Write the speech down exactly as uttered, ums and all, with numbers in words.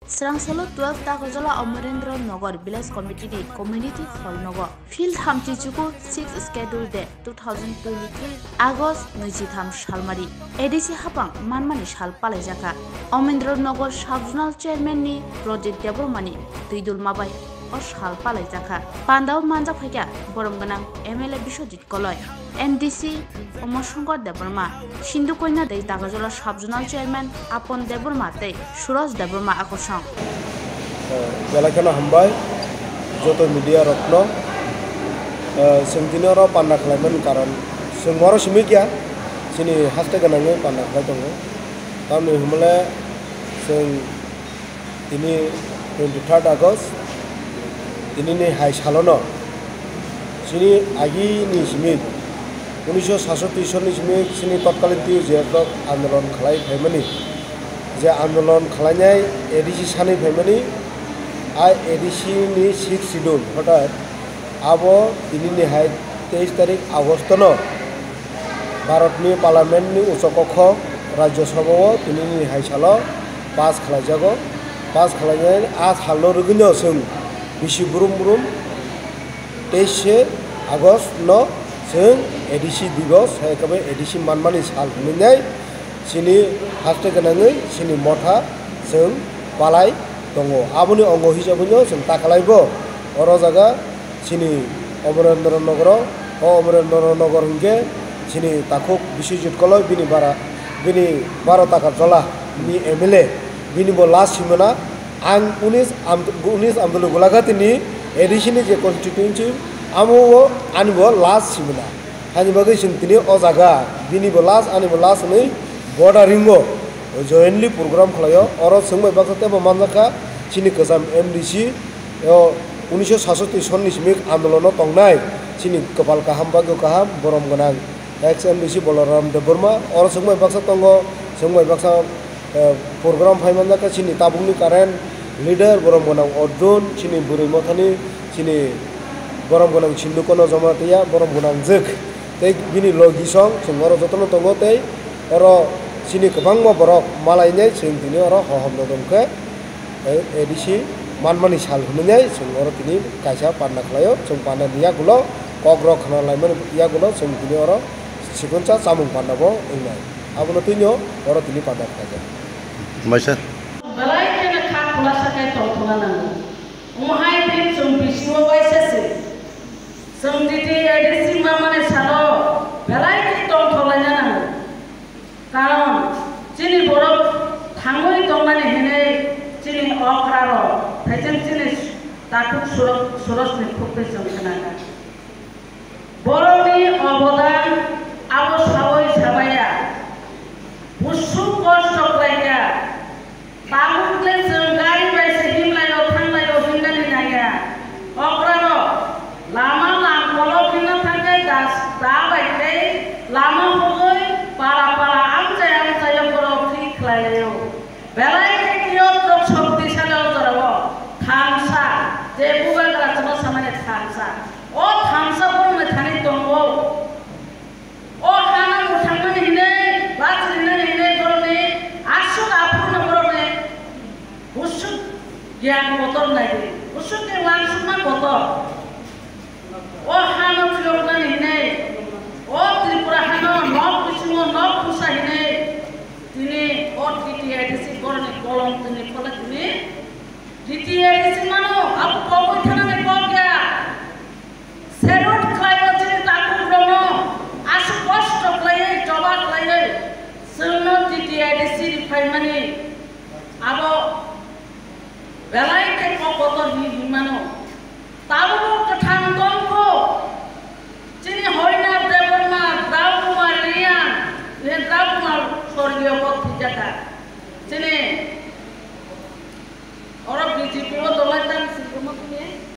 Srangsalo twelve Takarjala Amarendra Nagar Village Committee ni Community Hall nogo Field Hamchichuku sixth Schedule Day two thousand twenty-three August naichitham salmari A D C hapang manmani sal palaijakha. Amarendra Nagar Sub-Zonal Chairman ni Project Debbarma ni twidulma bai o sal palaijakha. Pandao manjak phaikha borom gwnang M L A Biswajit Koloi, M D C Omor Shankar Debbarma, Sindhu Koina tei Takarjala Sub-Zonal Chairman Apon Debbarma tei Suraj Debbarma akorsong. Belai kheno hambai joto media rokno. Chwng tini oro panda khlaimani karon chwng oro simi kya, chini haste gwnangwi panda khlai tongo. Tamni hwnmale chwng tini twenty third August, tinini hai salono chini agini simi unisho sasoti sonni simi chini totkalin T U J F rok andolon khlai phaimani, je andolon khlainai A D C sanwi phaimani, a A D C ni sixth schedule, orthat abo tinini hai teis tarik August no Bharatni Parliament ni ucha kokho Rajya Sabha o tinini hai salo pass khlaijago. Pass khlainai a salno rwgwino chwng bisi brum brum teis se August no chwng A D C Divos, hai khe bai A D C manmani sal hwnwi nai chini haste gwnangwi chini motha chwng palai tongo. Aboni ongo hisabwino chwng ta khlaibo oro jaga chini Amarendra Nagar o. O Amarendra Nagar hinkhe chini takhuk Biswajit Koloi, bini bara, bini baro Takarjala ni M L A, bini bo last simana. Ang unis Am-, unis Amdolo Golagati ni A D C ni je constituency, amo o ani bo last simana. Hani bagwi chwng tini o jaga, bini bo last, ani bo last hwnwi border ringo jointly program khlaio. Oro chwng bai baksa teibo manjakha chini kwcham M D C, o unisho sasoti sonni simi andolono tongnai chini kwpal kaham, bhagyo kaham, borom gwnang ex M D C Balaram Debbarma. Oro chwng bai baksa tongo, chwng bai baksa eh, program phai manjakha chini tabukni current leader borom gwnang Arjun, chini bwrwi mothani, chini borom gwnang Sindhu Kono Jamatia, borom gwnang Jwk. Tei bini logisong chwng oro jotono tongo tei oro chini kwbangma borok malainai chwng tini oro hohomno tongkhe, eh, A D C manmani sal hwnwi chwng oro tini kaisa panda khlaio. Chwng pandani yagulo kokrok khna laimani yagulo chwng tini oro sikonsa chamung panda bo wngnai. Abono twino oro tini panda khlaijak. Maisa. Belai kheno kha khulasa khe tongthokna nango. Omo hai din chwng bisingo waisa se. Chwng titi A D C manmani salo belai khe tongthok laina nango. Karon chini borok thangwi tongmani hinwi chini okra rok, phaising chini takhuk surok, surosni khukti chwng khnakha. Borokni obodan abo saui sabaiya, busuk kosto khlaikha. Tabuk le chwng gari bai se himlaio thanglaio himnani nangya. Okrano lama langkolo himna thangkhe das da bai tei lama hugui para para amchai amchaio borok thik khlailaio. Belai khe kiyotrok shokti sale o jorao thansa, je bubagra chwngno samani thansa. O thansa borokni thani tongo. O hano mwthangmani hinwi, bachrinani hinwi borokni aswk aphurno borokni busuk giyan kotor naidi. Busuk ni wansukma kotor. O hano philoknani hinwi, o Tripura hano nok bisingo nok busa hinwi, tini o T T A D C borokni kolom tini phole tini T T A D C mano, abo koboi thanani kok ya. Salute khlaibo chini takhuk rokno, aswk kosto khlaiwi, choba khlaiwi, chwngno T T A D C ri phaimani. Abo belai khe kok kotor hinwi himano. Tabukbo kwthang tongkho. Chini Harinath Debbarma, Drau Kumar Reang, Drau Kumar sorgiyo kok thwijakha. Chini